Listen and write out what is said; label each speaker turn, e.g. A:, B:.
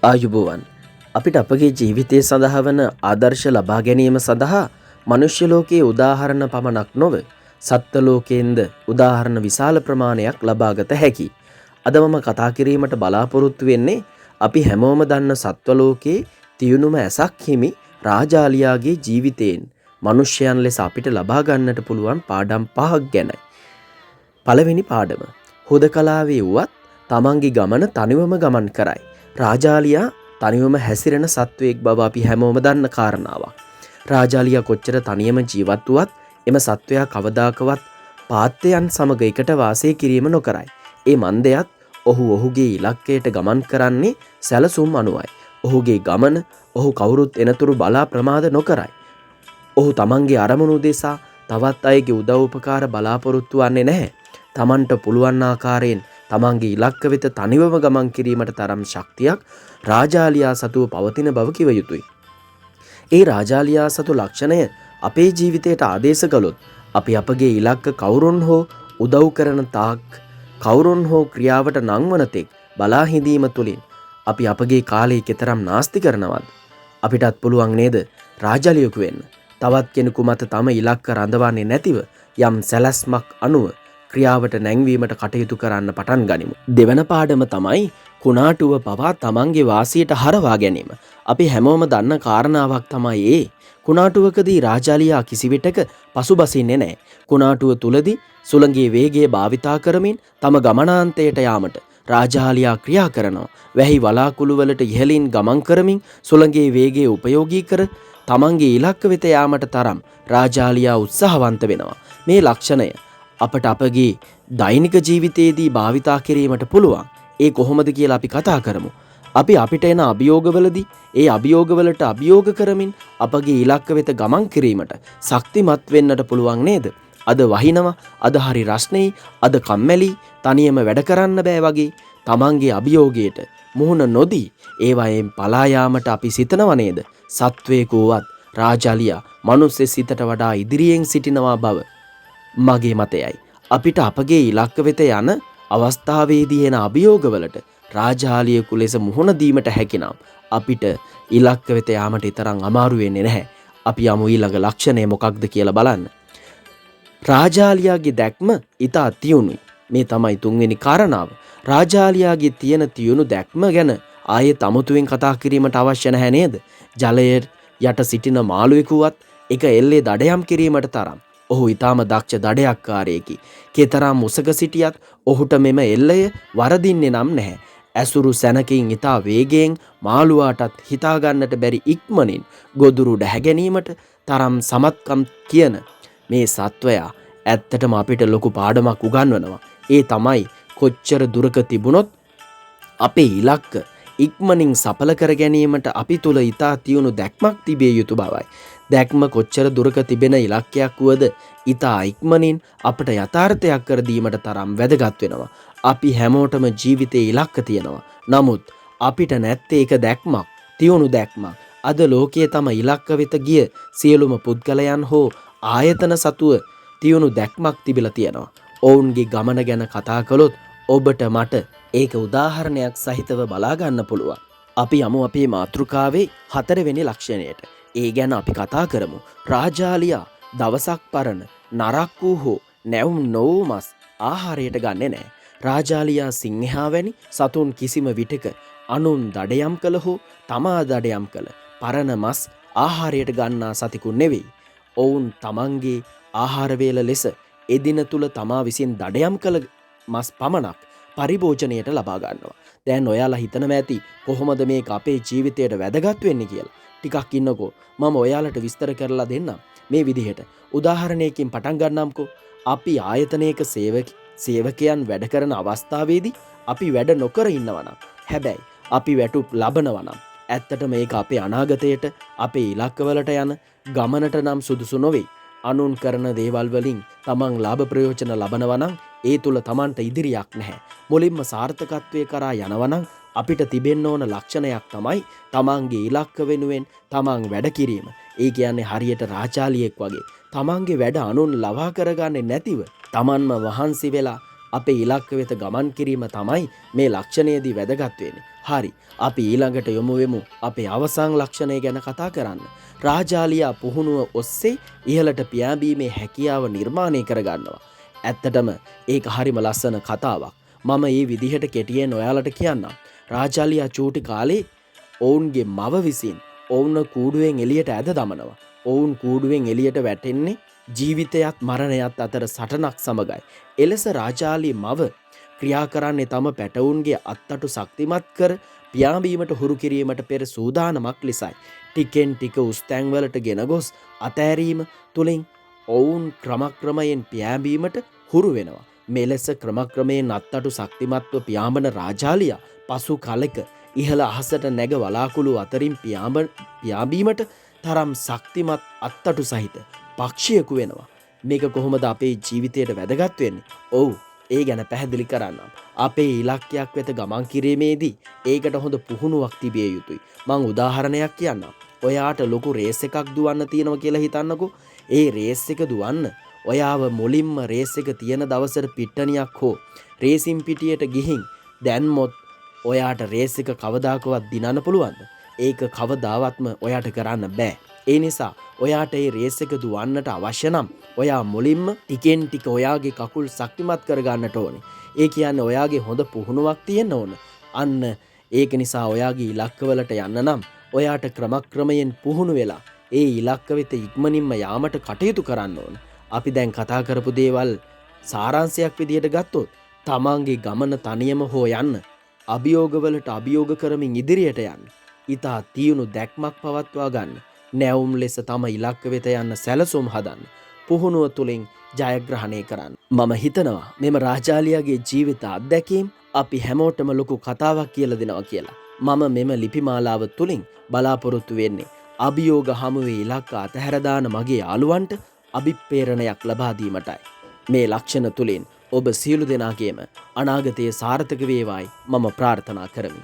A: ආයුබෝවන්. අපිට අපගේ ජීවිතය සඳහා වන ආදර්ශ ලබා ගැනීම සඳහා මනුෂ්‍ය ලෝකයේ උදාහරණ පමණක් නොව සත්ත්ව ලෝකයෙන්ද උදාහරණ විශාල ප්‍රමාණයක් ලබාගත හැකි. අද මම කතා කිරීමට බලාපොරොත්තු වෙන්නේ අපි හැමෝම දන්න සත්ත්ව ලෝකයේ තියුණුම ඇසක් හිමි රාජාලියාගේ ජීවිතයෙන් මනුෂ්‍යයන් ලෙස අපිට ලබා ගන්නට පුළුවන් පාඩම් පහක් ගැනයි. පළවෙනි පාඩම. හුදකලාවේ වුවත් තමන්ගේ ගමන තනිවම ගමන් කරයි. රාජාලියා තනිවම හැසිරෙන සත්වයෙක් බව අපි හැමෝම දන්න කාරණාවක්. රාජාලියා කොච්චර තනියම ජීවත් වුවත් එම සත්වයා කවදාකවත් පාත්‍යයන් සමග එකට වාසය කිරීම නොකරයි. ඒ මන්දයත් ඔහු ඔහුගේ ඉලක්කයට ගමන් කරන්නේ සැලසුම් අනුවයි. ඔහුගේ ගමන ඔහු කවුරුත් එනතුරු බලා ප්‍රමාද නොකරයි. ඔහු තමන්ගේ අරමුණු දෙසා තවත් අයගේ උදව් උපකාර බලාපොරොත්තු වන්නේ නැහැ. තමන්ට පුළුවන් ආකාරයෙන් තමන්ගේ ඉලක්ක වෙත තනිවම ගමන් කිරීමට තරම් ශක්තියක් රාජාලියා සතුව පවතින බව කිව යුතුයි. ඒ රාජාලියා සතු ලක්ෂණය අපේ ජීවිතයට ආදේශ කළොත් අපි අපගේ ඉලක්ක කවුරුන් හෝ උදව් කරන තාක්, කවුරුන් හෝ ක්‍රියාවට නංවන තෙක් බලා හිඳීම තුළින් අපි අපගේ කාලය කෙතරම් නාස්ති කරනවද? අපිටත් පුළුවන් නේද රාජාලියෙකු වෙන්න? තවත් කෙනෙකු මත තම ඉලක්ක රඳවන්නේ නැතිව යම් සැලැස්මක් අනුව ක්‍රියාවට නැංවීමට කටයුතු කරන්න පටන් ගනිමු. දෙවන පාඩම තමයි කුණාටුව පවා තමන්ගේ වාසියට හරවා ගැනීම. අපි හැමෝම දන්න කාරණාවක් තමයි ඒ. කුණාටුවකදී රාජාලියා කිසිවිටක පසුබසින්නේ නැහැ. කුණාටුව තුලදී සුළඟේ වේගය භාවිතා කරමින් තම ගමනාන්තයට යාමට රාජාලියා ක්‍රියා කරනවා. වැහි වලාකුළු වලට ඉහළින් ගමන් කරමින් සුළඟේ වේගය උපයෝගී කර තමන්ගේ ඉලක්ක වෙත යාමට තරම් රාජාලියා උත්සාහවන්ත වෙනවා. මේ ලක්ෂණය අපට අපගේ දෛනික ජීවිතයේදී භාවිතා කිරීමට පුළුවන්. ඒ කොහොමද කියලා අපි කතා කරමු. අපි අපිට එන අභියෝගවලදී ඒ අභියෝගවලට අභියෝග කරමින් අපගේ ඉලක්ක වෙත ගමන් කිරීමට ශක්තිමත් වෙන්නට පුළුවන් නේද? අද වහිනවා, අද හරි රස්නෙයි, අද කම්මැලි, තනියම වැඩ කරන්න බෑ වගේ තමන්ගේ අභියෝගයට මුහුණ නොදී ඒවයෙන් පලා යාමට අපි සිතනව නේද? සත්වයෙකු වුවත් රාජාලියා මනුස්ස සිතට වඩා ඉදිරියෙන් සිටිනවා බව මගේ මතයයි. අපිට අපගේ ඉලක්ක වෙත යන අවස්ථාවේදී එන අභියෝගවලට රාජාලියෙකු ලෙස මුහුණ දීමට හැකිනම් අපිට ඉලක්ක වෙත යාමට තරම් අමාරු වෙන්නේ නැහැ. අපි යමු ඊළඟ ලක්ෂණය මොකක්ද කියලා බලන්න. රාජාලියාගේ දැක්ම ඉතා තියුණුයි. මේ තමයි තුන්වෙනි කාරණාව. රාජාලියාගේ තියෙන තියුණු දැක්ම ගැන ආයෙත් අමුතුවෙන් කතා කිරීමට අවශ්‍ය නැහැ නේද? ජලය යට සිටින මාළුවෙකුවත් එක එල්ලේ දඩයම් කිරීමට තරම් ඔහු ඉතාම දක්ෂ දඩයක්කාරයෙකි. කෙතරම් උසක සිටියත් ඔහුට මෙම එල්ලය වරදින්නේ නම් නැහැ. ඇසුරු සැනකින් ඉතා වේගයෙන් මාළුවාටත් හිතාගන්නට බැරි ඉක්මනින් ගොදුරු ඩැහැ ගැනීමට තරම් සමත්කම් කියන මේ සත්වයා ඇත්තටම අපිට ලොකු පාඩමක් උගන්වනවා. ඒ තමයි කොච්චර දුරක තිබුණොත් අපේ ඉලක්ක ඉක්මනින් සඵල කර ගැනීමට අපි තුළ ඉතා තියුණු දැක්මක් තිබිය යුතු බවයි. දැක්ම කොච්චර දුරක තිබෙන ඉලක්කයක් වුවද ඉතා ඉක්මනින් අපට යථාර්ථයක් කර දීමට තරම් වැදගත් වෙනවා. අපි හැමෝටම ජීවිතේ ඉලක්ක තියෙනවා. නමුත් අපිට නැත්තේ එක දැක්මක්, තියුණු දැක්මක්. අද ලෝකයේ තම ඉලක්ක වෙත ගිය සියලුම පුද්ගලයන් හෝ ආයතන සතුව තියුණු දැක්මක් තිබිලා තියෙනවා. ඔවුන්ගේ ගමන ගැන කතා කළොත් ඔබට මට ඒක උදාහරණයක් සහිතව බලා ගන්න පුළුවන්. අපි යමු අපේ මාතෘකාවේ හතරවෙනි ලක්ෂණයට. ඒ ගැන අපි කතා කරමු. රාජාලියා දවසක් පරණ නරක් වූ හෝ නැවුම් නොවූ මස් ආහාරයට ගන්නෙ නෑ. රාජාලියා සිංහයා වැනි සතුන් කිසිම විටක අනුන් දඩයම් කළ හෝ තමා දඩයම් කළ පරණ මස් ආහාරයට ගන්නා සතෙකු නෙවෙයි. ඔවුන් තමන්ගේ ආහාර වේල ලෙස එදින තුල තමා විසින් දඩයම් කළ මස් පමණක් පරිභෝජනයට ලබා ගන්නවා. දැන් ඔයාලා හිතනවා ඇති කොහොමද මේක අපේ ජීවිතයට වැදගත් වෙන්නේ කියලා. ටිකක් ඉන්නකෝ මම ඔයාලට විස්තර කරලා දෙන්නම් මේ විදිහට. උදාහරණයකින් පටන් ගන්නම්කෝ. අපි ආයතනයක සේවකයන් වැඩ කරන අවස්ථාවේදී අපි වැඩ නොකර ඉන්නවා නම්, හැබැයි අපි වැටුප් ලබනවා නම් ඇත්තට මේක අපේ අනාගතයට අපේ ඉලක්කවලට යන ගමනට නම් සුදුසු නොවේ. අනුන් කරන දේවල් වලින් තමන් ලාභ ප්‍රයෝජන ලබනවා නම් ඒ තුල තමන්ට ඉදිරියක් නැහැ. මුලින්ම සාර්ථකත්වය කරා යනවා නම් අපිට තිබෙන්න ඕන ලක්ෂණයක් තමයි තමන්ගේ ඉලක්ක වෙනුවෙන් තමන් වැඩ කිරීම. ඒ කියන්නේ හරියට රාජාලියෙක් වගේ තමන්ගේ වැඩ අනුන් ලවා කරගන්නේ නැතිව තමන්ම වහන්සි වෙලා අපේ ඉලක්ක වෙත ගමන් කිරීම තමයි මේ ලක්ෂණයේදී වැදගත් වෙන්නේ. හරි. අපි ඊළඟට යොමු වෙමු අපේ අවසන් ලක්ෂණය ගැන කතා කරන්න. රාජාලියා පුහුණුව ඔස්සේ ඉහළට පියාඹීමේ හැකියාව නිර්මාණය කරගන්නවා. ඇත්තටම ඒක හරිම ලස්සන කතාවක්. මම මේ විදිහට කෙටියෙන් ඔයාලට කියන්නම්. රාජාලියා චූටි කාලේ ඔවුන්ගේ මව විසින් ඔවුන්ව කූඩුවෙන් එළියට ඇද දමනවා. ඔවුන් කූඩුවෙන් එළියට වැටෙන්නේ ජීවිතයත් මරණයත් අතර සටනක් සමගයි. එලෙස රාජාලි මව ක්‍රියා කරන්නේ තම පැටවුන්ගේ අත්තටු ශක්තිමත් කර පියාඹීමට හුරු කිරීමට පෙර සූදානමක් ලෙසයි. ටිකෙන් ටික උස් තැන්වලට ගෙන ගොස් අතෑරීම තුළින් ඔවුන් ක්‍රමක්‍රමයෙන් පියාඹීමට හුරු වෙනවා. මෙලෙස ක්‍රමක්‍රමයෙන් අත්තටු ශක්තිමත්ව පියාඹන රාජාලියා පසු කලෙක ඉහළ අහසට නැග වලාකුළු අතරින් පියාඹීමට තරම් ශක්තිමත් අත්තටු සහිත පක්ෂියෙකු වෙනවා. මේක කොහොමද අපේ ජීවිතයට වැදගත් වෙන්නේ? ඔව්, ඒ ගැන පැහැදිලි කරන්නම්. අපේ ඉලක්කයක් වෙත ගමන් කිරීමේදී ඒකට හොඳ පුහුණුවක් තිබිය යුතුයි. මං උදාහරණයක් කියන්නම්. ඔයාට ලොකු රේස් එකක් දුවන්න තියෙනවා කියලා හිතන්නකෝ. ඒ රේස් එක දුවන්න ඔයාව මුලින්ම රේස් එක තියෙන දවසට පිට්ටනියක් හෝ රේසින් පිටියට ගිහින් දැන්මොත් ඔයාට රේස් එක කවදාකවත් දිනන්න පුළුවන්ද? ඒක කවදාවත්ම ඔයාට කරන්න බෑ. ඒ නිසා ඔයාට ඒ රේස් එක දුවන්නට අවශ්‍ය නම් ඔයා මුලින්ම ටිකෙන් ටික ඔයාගේ කකුල් ශක්තිමත් කරගන්නට ඕනේ. ඒ කියන්නේ ඔයාගේ හොඳ පුහුණුවක් තියෙන්න ඕන. අන්න ඒක නිසා ඔයාගේ ඉලක්කවලට යන්න නම් ඔයාට ක්‍රමක්‍රමයෙන් පුහුණු වෙලා ඒ ඉලක්ක වෙත ඉක්මනින්ම යාමට කටයුතු කරන්න ඕන. අපි දැන් කතා කරපු දේවල් සාරාංශයක් විදියට ගත්තොත් තමන්ගේ ගමන තනියම හෝ යන්න, අභියෝගවලට අභියෝග කරමින් ඉදිරියට යන්න, ඉතා තියුණු දැක්මක් පවත්වා ගන්න, නැවුම් ලෙස තම ඉලක්ක වෙත යන්න සැලසුම් හදන්න, පුහුණුව තුළින් ජයග්‍රහණය කරන්න. මම හිතනවා මෙම රාජාලියාගේ ජීවිත අත්දැකීම් අපි හැමෝටම ලොකු කතාවක් කියලා දෙනවා කියලා. මම මෙම ලිපි මාලාව තුළින් බලාපොරොත්තු වෙන්නේ අභියෝග හමුවේ ඉලක්ක අතහැර දාන මගේ යාළුවන්ට අභිප්‍රේරණයක් ලබා දීමටයි. මේ ලක්ෂණ තුළින් ඔබ සියලු දෙනාගේම අනාගතය සාර්ථක වේවායි මම ප්‍රාර්ථනා කරමි.